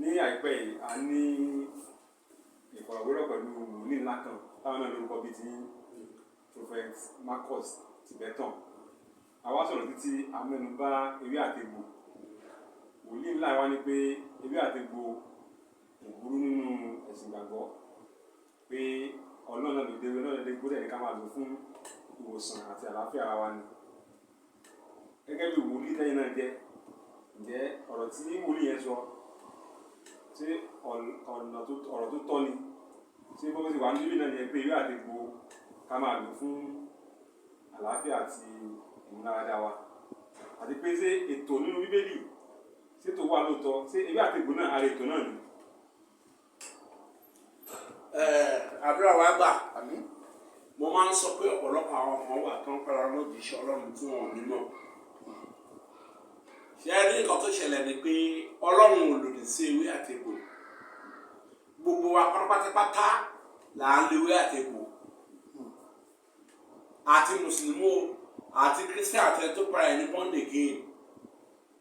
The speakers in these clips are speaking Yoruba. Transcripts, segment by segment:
Ní àìpẹ́ yìí, a ní ìfọ̀rọ̀wérọ̀ pẹ̀lú wòlíì ńlá kan táwọn náà lórúkọ bíi ti Prophet Marcus Tibetan. A wá sọ̀rọ̀ títí a mẹ́nu bà ewé àtegbò. Wòlíì ńlá wa ní pé ewé àtegbò kò burú nínú ẹ̀sìn ìgbàgbọ́, pé Ọlọ́run náà ló dé, Ọlọ́run ló dé gbọ́dọ̀ ní ká máa lò fún ìwòsàn àti àlàáfíà ara wa ni. Gẹ́gẹ́ bí wòlíì tẹ́yìn náà jẹ́, ǹjẹ́ ọ̀rọ̀ tí wòlíì yẹn sọ, ṣé ọ̀nà tó ọ̀rọ̀ tó tọ́ ni? Ṣé bó ti wà níbí náà ni pé ewé àtegbò ká máa lò fún àlàáfíà àti ìmúláradá wa? Àti pé ṣé ètò nínú Bíbélì, ṣé ètò wà lóòótọ́? Ṣé ewé àtegbò náà ara ètò náà ni? Àdúrà wa gbà. Àmín. Mo máa ń sọ pé ọ̀pọ̀lọpọ̀ àwọn kan wà tó ń pera lójíṣẹ́ Ọlọ́run tí wọn ò ní mọ̀. Ṣé ẹ rí nǹkan tó ṣẹlẹ̀ ni pé Ọlọ́run ò lòdì sí ewé àtegbò. Gbogbo wa pátápátá là ń lo ewé àtegbò. Àti Mùsùlùmí o, àti Christian, àti ẹni tó para ẹni born again.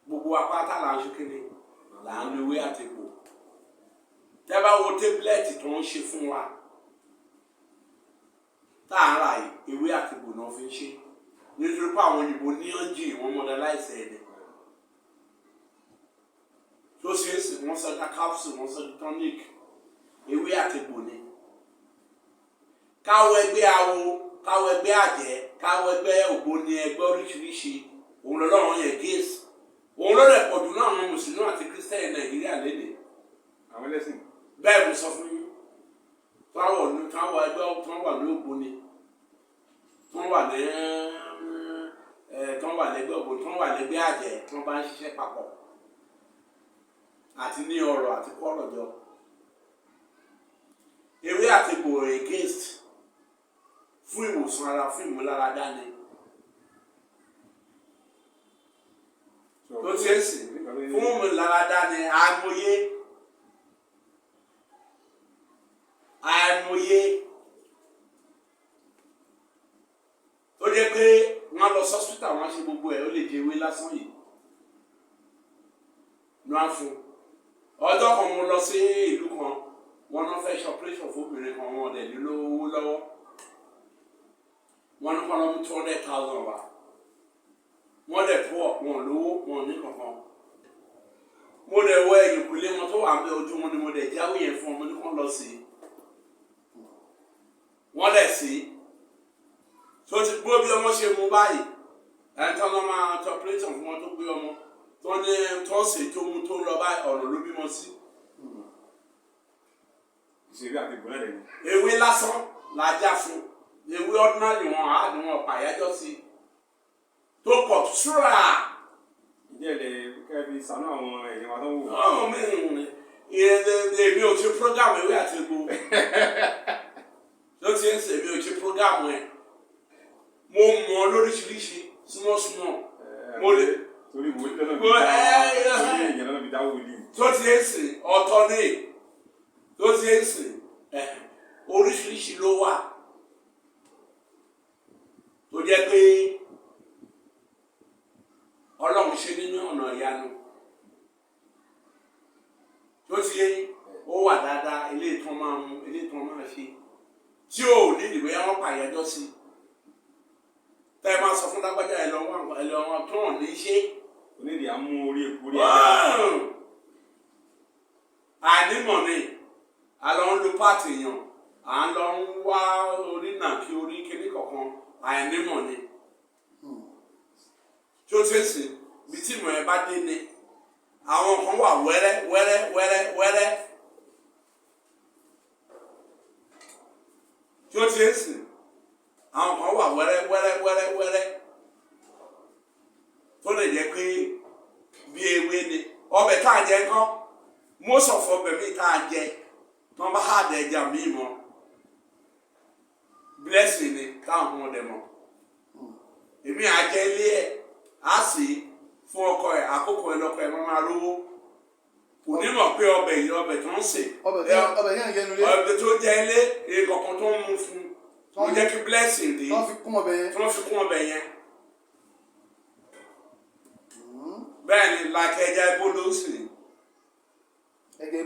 Gbogbo wa pátá là ń ṣe kíni? Là ń lo ewé àtegbò. Tẹ́ bá wo tablet tó ń ṣe fún wa tá à ń rà yìí, ewé àtegbò náà fi ń ṣe, nítorí pé àwọn òyìnbó ní ọ́njìn wọn modernize ẹ̀ ni tó ṣe é sì. Wọ́n sọ di capsule, wọ́n sọ di tonic, ewé àtegbò ni. Káwọ ẹgbẹ́ awo, káwọ ẹgbẹ́ àjẹ́, káwọ ẹgbẹ́ ògbóni, ẹgbẹ́ oríṣiríṣi, òun lọ́lọ́run yẹn gẹ́sì, òun lọ́dẹ̀ pọ̀ jù náà àwọn Mùsùlùmí àti Christian Nàìjíríà lénìí. Àwọn ẹlẹ́sìn. Bẹ́ẹ̀ mo sọ fún yín, táwọn ní táwọn ẹgbẹ́ tó wà ní ògbóni, tó wà ní ẹ, tó wà lẹ́gbẹ́ ògbóni, tó wà lẹ́gbẹ́ àjẹ́, tó bá ń ṣiṣẹ́ papọ̀ àti ní ọrọ̀ àti kọ́rọ̀ jọ, ewé àtegbò against fún ìwòsàn ara, fún ìmúláradá ni. Tó ti ń sìn fún ìmúláradá ni. Àìmọye, àìmọye tó jẹ́ pé wọ́n lọ sọ́sítà, wọ́n ṣe gbogbo ẹ̀, ó lè jẹ ewé lásán yìí ní wọ́n á fún un. Ọjọ́ kan, mo lọ sí ìlú kan, wọ́n náà fẹ́ ṣe operation fún obìnrin kan, wọn dẹ̀ nílò owó lọ́wọ́. Wọ́n ní kọ́ lọ́ mú 200,000 wá. Wọ́n dẹ̀ pọ̀, wọn lówó, wọn ní kankan. Mo dẹ̀ wọ ẹ̀yìnkùlé wọn tó wà ń bẹ, ojú wọn ni mo dẹ̀ jáwé yẹn fún wọn. Mo ní kọ́ lọ sí i, wọ́n dẹ̀ sí tó ti gbó bí ọmọ ṣe mú báyìí. Ẹni tó lọ́ máa tọ́ operation fún wọn, tó gbé ọmọ tó ní tó sì tó mú tó ń lọ báyìí, ọ̀nà ló bímọ sí. Ìṣe ewé àtegbò náà dẹ̀ ni. Ewé lásán la já fún, ewé ordinary, wọn á ní wọn pàyájọ́ sí tó pọ̀ ṣúra. Ǹjẹ́ ẹ lè kẹ́ fi ṣàánú àwọn èèyàn wa tó ń wò? Ọ̀hún mi èmi ò ṣe program ewé àtegbò tó ti ń sè, èmi ò ṣe program ẹ̀. Mo mọ̀ lóríṣiríṣi, small small mo lè. Torí wòlíì lọ́nà Mo- torí èèyàn lọ́nà fi dá wòlíì. Tó ti ń sìn ọ̀tọ̀ ní tó ti ń sìn ẹ̀, oríṣiríṣi ló wà tó jẹ́ pé Ọlọ́run ṣe nínú ọ̀nà ìyanu tó ti yé. Ó wà dáadáa, eléyìí tó máa mú, eléyìí tó máa ṣe tí ò ní ìdìbò yẹn, wọ́n pàyàjọ́ sí tẹ́ ẹ máa sọ fún lágbájá ẹ lọ wọn, ẹ lọ wọn tó hàn ní ṣe. Onídìí àmú orí epo orí ẹja. Ànímọ̀ ni a lọ ń lo páàtì èèyàn, à ń lọ ń wá orí náà kí orí kíní kọ̀ọ̀kan, àìnímọ̀ ni. Tí ó ti ń sìn bí tí ìmọ̀ ẹ bá dé ni àwọn kan wà wẹ́rẹ́ wẹ́rẹ́ wẹ́rẹ́ wẹ́rẹ́. Tí ó ti ń sìn, àwọn kan wà wẹ́rẹ́ wẹ́rẹ́ wẹ́rẹ́ wẹ́rẹ́ tó lè jẹ́ pé bí ewé ni. Ọbẹ̀ tá a jẹ ńkọ́? Most of ọbẹ̀ míì tá a jẹ, tí wọ́n bá hà dé ẹja míì mọ́, blessing ni táwọn ọmọ dẹ̀ mọ́. Èmi àjẹ ilé ẹ̀ á sì fún ọkọ ẹ̀, àkókò ẹ̀ lọ́kọ ẹ̀ máa rówó, kò ní mọ̀ pé ọbẹ̀ yìí, ọbẹ̀ tó ń sè. Ọbẹ̀ yẹn jẹnu lé. Ọbẹ̀ tó jẹ ilé kọ̀ọ̀kan tó ń mú fún un, ó jẹ́ kí blessing dé. Tí wọ́n fi kún ọbẹ̀ yẹn. Tí wọ́n fi kún ọbẹ̀ yẹn. Bẹ́ẹ̀ ni, like ẹja ibolo sì. Ẹgẹ.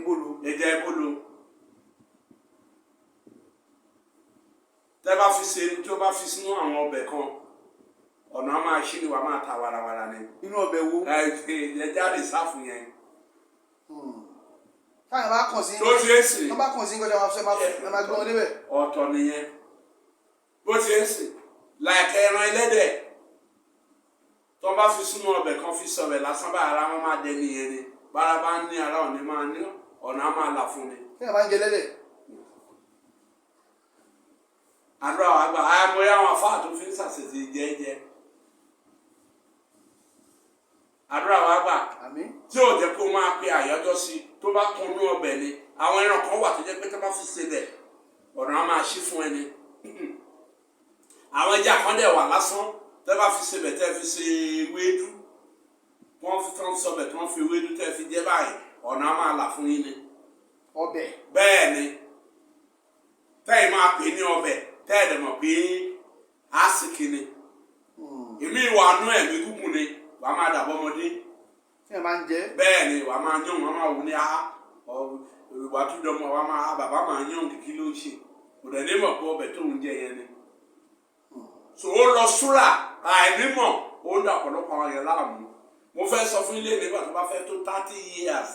fi ṣe, tó bá fi sínú àwọn ọbẹ̀ kan, ọ̀nà á máa ṣí ni, wàá máa ta warawara ni. Inú ọbẹ̀ wo? Ẹ ẹ jáde sáfù yẹn. Táyà bá kàn sí Tó ti ń sìn. Tó bá kàn sí nǹkan tí wọ́n máa gbé wọn débẹ̀. Ọ̀tọ̀ nìyẹn. Bó ti ń sìn, láìka ẹran ẹlẹ́dẹ̀ tó bá fi sínú ọbẹ̀ kan, fi sọbẹ̀ lásán bá ara wọn máa dẹni yẹn ni, bára bá ń ní ara òní máa ní, ọ̀nà á máa là fún ni. Táyà bá ń jẹ lẹ́dẹ̀. Àdúrà wa gbà. Àmọ́ àwọn afáà tó fi ń sàṣèṣe jẹ́jẹ́, àdúrà wa gbà. Àmín. Tí ò jẹ́ kó máa pe àyájọ́ sí, tó bá kunú ọbẹ̀ ni. Àwọn ẹran kan wà tó jẹ́ pé tó bá fi ṣe bẹ̀, ọ̀nà á máa ṣí fún ẹni. Àwọn ẹja kan dẹ̀ wà lásán, tó bá fi ṣe bẹ̀, tẹ́ fi ṣe ewédú, wọ́n fi tán sọbẹ̀, tí wọ́n fi ewédú tẹ́ fi jẹ́ báyìí, ọ̀nà á máa là fún yín ni. Ọbẹ̀? Bẹ́ẹ̀ ni, tẹ́yìn máa pè ní ọbẹ̀, tẹ́ẹ̀ dẹ̀ mọ̀ pé àsìkì ni. Èmi ìwà nú ẹ̀mí gúngùn ni, wàá máa dàbọ̀ ọmọdé. Táyà máa ń jẹ. Bẹ́ẹ̀ ni, wàá máa yàn, wàá máa wò ní a ìwà tó dọmọ, wàá máa bàbá máa yàn kìkì ló ń ṣe, kò dẹ̀ ní mọ̀ pé ọbẹ̀ tó ń jẹ yẹn ni. So ó lọ súrà àìnímọ̀, ó ń dà ọ̀pọ̀lọpọ̀ àwọn yẹn láàmú. Mo fẹ́ sọ fún ilé, nígbà tó bá fẹ́ tó 30 years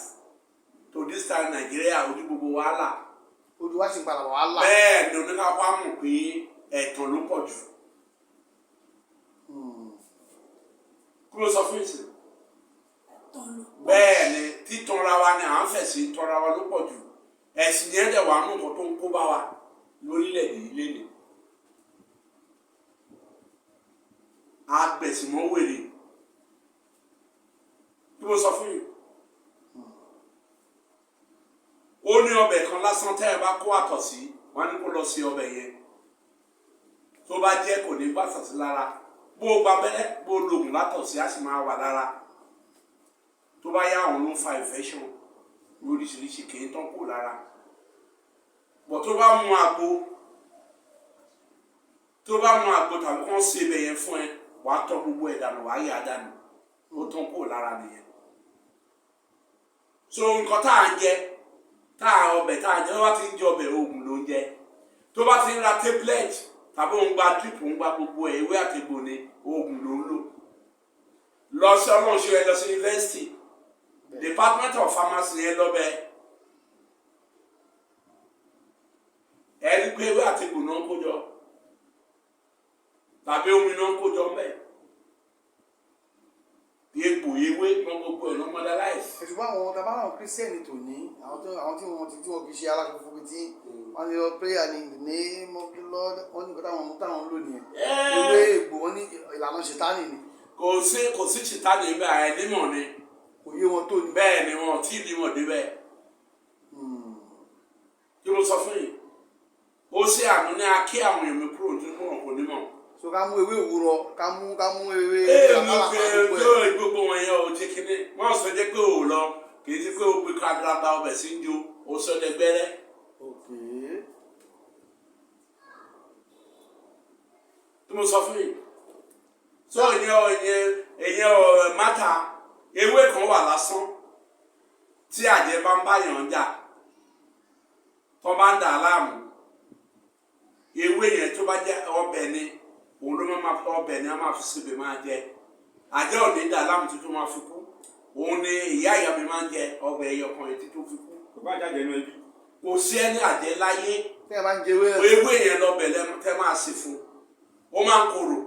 to this time, Nàìjíríà ojú gbogbo wàhálà. Ojú wa sì ń padà bọ̀ wá là. Bẹ́ẹ̀ ni, oníkàkọ́ á mọ̀ pé ẹ̀tàn ló pọ̀ jù. Kí ló sọ fún ìsìn? Bẹ́ẹ̀ ni, títanra wa ni à ń fẹ̀sìn tanra wa ló pọ̀ jù. Ẹ̀sìn yẹn dẹ̀ wà nù nǹkan tó ń kó bá wa lórílẹ̀‐èdè yìí lénìí. Agbẹ̀sìmọ́wèrè, kí ló sọ fún yìí? Ó ní ọbẹ̀ kan lásán, tẹ́ ẹ bá kó àtọ̀ sí, wọ́n á ní kó lọ sí ọbẹ̀ yẹn, tó bá jẹ́ kò ní bá sàtì lára. Bó o gba abẹ́rẹ́, bó o lògùn látọ̀ sí, á sì máa wà lára. Tó bá yá, àwọn ló ń fa infection lóríṣiríṣi, kì í tán kó lára bọ̀. Tó bá mu àgbo, tó bá mu àgbo tàbí kán ṣe ibẹ̀ yẹn fún ẹ, wàá tọ́ gbogbo ẹ̀ dànù, wàá yà á dànù, ó tán kó lára nìyẹn. So nǹkan tá à ń jẹ, tá à ọbẹ̀ tá à ń jẹ, tó bá ti ń jẹ ọbẹ̀, oògùn ló ń jẹ. Tó bá ti ń ra tablet tàbí òun gba drip, òun gba gbogbo ẹ̀, ewé àtegbò ni, oògùn ló ń lò. Lọ sí ọlọ́run ṣe, ẹ lọ sí yunifásitì, department of pharmacy yẹn lọ́bẹ̀, ẹ rí pé ewé àtegbò náà ń kó jọ tàbí omi náà ń kó jọ mbẹ, egbò, ewé mọ gbogbo ẹ̀ náà modernize. Ṣùgbọ́n àwọn tàbá àwọn kírísítẹ́nì tòní, àwọn tí wọ́n ti tí wọ́n kì í ṣe aláṣọ funfun, tí wọ́n ní lọ prayer ní in the name of the Lord, wọ́n ní nǹkan táwọn ń lò nìyẹn, ewé egbò, wọ́n ní ìlànà ṣètánì ni. Kò sí ṣìtánì bẹ́ẹ̀, àìnímọ̀ ni. Kò yé wọn tó ni. Bẹ́ẹ̀ ni, wọn ò tí ì nímọ̀ débẹ̀. Kí ló sọ fún yìí? Ó ṣe àánú ní akí àwọn èèyàn mi kúrò nínú wọn kò nímọ̀. So ká mú ewé òwúrọ̀, ká mú ewé Ee, mo kàkàlà, pe ká gbogbo tó ẹ̀. Gbogbo wọn yẹn ò jẹ́ kíní wọ́n sọ jẹ́ pé ò lọ, kì í ti pé o gbé kagraba ọbẹ̀ sí ń jo, o sọ dẹgbẹ́rẹ́. Ok. Tí mo sọ fún yìí, so ìyẹn ò ìyẹn ò mátà. Ewé kan wà lásán tí àjẹ́ bá ń bá yàn jà, tó bá ń dà á láàmú, ewé yẹn, tó bá jẹ́ ọbẹ̀ ni, òun ló máa ọbẹ̀ ni a máa fi síbi máa jẹ, àjẹ́ ò ní dà á láàmú títí máa fi kú. Òun ni ìyá ìyá mi máa ń jẹ ọbẹ̀ ẹyọ kan yẹn títí ó fi kú. Kò bá jáde ẹnu ẹbí. Kò sí ẹni àjẹ́ láyé. Tí ẹ bá ń jẹ ewé náà. Ewé yẹn lọbẹ̀ lẹ́nu tẹ́ máa ṣe fún, ó máa ń korò.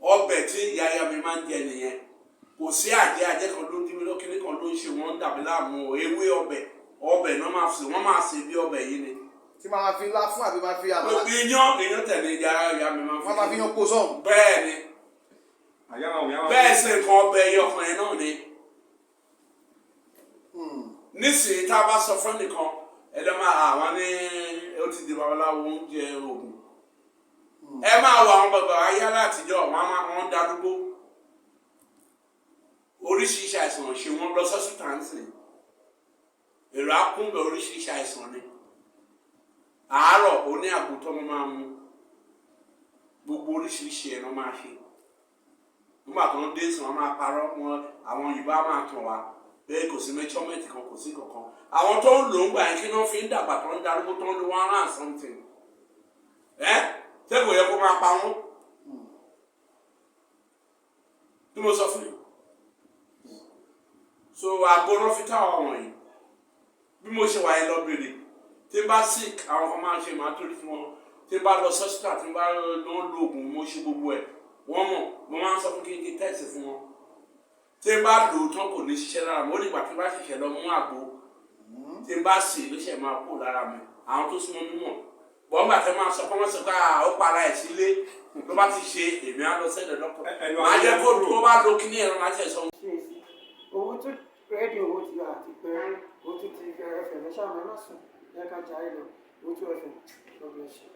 Ọbẹ̀ tí ìyá ìyá mi máa ń jẹ nìyẹn. Kò sí àjẹ́, àjẹ́ kan ló ń dín mi lọ́kìnní kan ló ń ṣe, wọ́n ń dàbí láàmú o. Ewé ọbẹ̀, ọbẹ̀ náà máa ṣe, wọ́n máa ṣe bí ọbẹ̀ yìí ni. Tí máa fi lá fún àbí máa fi àmàlà? Iyán, iyán tẹ̀lé ìyá ìyá mi máa ń Wọ́n máa fi yan kó sọ̀hún. Bẹ́ẹ̀ ni. Àyà máa wò yá máa. Bẹ́ẹ̀ sì, nǹkan ọbẹ̀ ẹyọ kan yẹn náà ni. Nísìnyí, tá a bá sọ fún ẹnìkan, ẹ lọ́ máa àwọn ní ó ti di babaláwo, oúnjẹ oògùn. Ẹ máa wọ àwọn bàbá ayé alátijọ́, wọn máa wọn darúgbó, oríṣiríṣi àìsàn ṣe wọn. Lọ sọ́sùtà ń sìn, èrò akúnbẹ̀, oríṣiríṣi àìsàn ni. Àárọ̀ oní àgùntàn wọn máa mu gbogbo oríṣiríṣi ẹran máa ṣe. Nígbà tó ń dé sí, wọn máa parọ́ wọn, àwọn òyìnbó á máa tàn wá. Pé kò sí measurement kan, kò sí kankan. Àwọn tó ń lò ń gbà yẹn, kí wọ́n fi ń dàgbà, tó ń darúgbó, tó ń lo one round something? Ẹ ṣé kò yẹ kó máa pa wọ́n? Kí mo sọ fún yín? So àgbo náà fi táwọn wọ̀nyí. Bí mo ṣe wà yẹn, lọ bèrè. Tí n bá sick, àwọn kan máa ń ṣe, màá torí fún wọn. Tí n bá lọ sọ́sítà, tí n bá lọ lo oògùn, mo ṣe gbogbo ẹ̀, wọ́n mọ̀. Mo máa ń sọ fún kí n kí test fún wọn. Tí n bá lò ó tán, kò ní ṣiṣẹ́ lára mi. Ó nígbà tí n bá ṣẹ̀ṣẹ̀ lọ mú àgbo, tí n bá sè ló ṣẹ̀ máa kú lára mi. Àwọn tó súnmọ́ mi mọ̀ bọ́n gbà tẹ́ máa sọ pé wọ́n sọ pé ó para ẹ̀ sílé ló bá ti ṣe. Èmi á lọ sẹ́dọ̀ dọ́kítọ̀. Ẹnu máa àwọn jẹ́ kó kúrò. tó bá lo kíní ẹ̀rọ, máa ṣe sọ. Ṣe sí owó tó rédíò, owó ti àti pé owó tó ti FM. Ẹ ṣáà má sùn, ẹ ká jayé lọ. Owó tó FM, God bless you.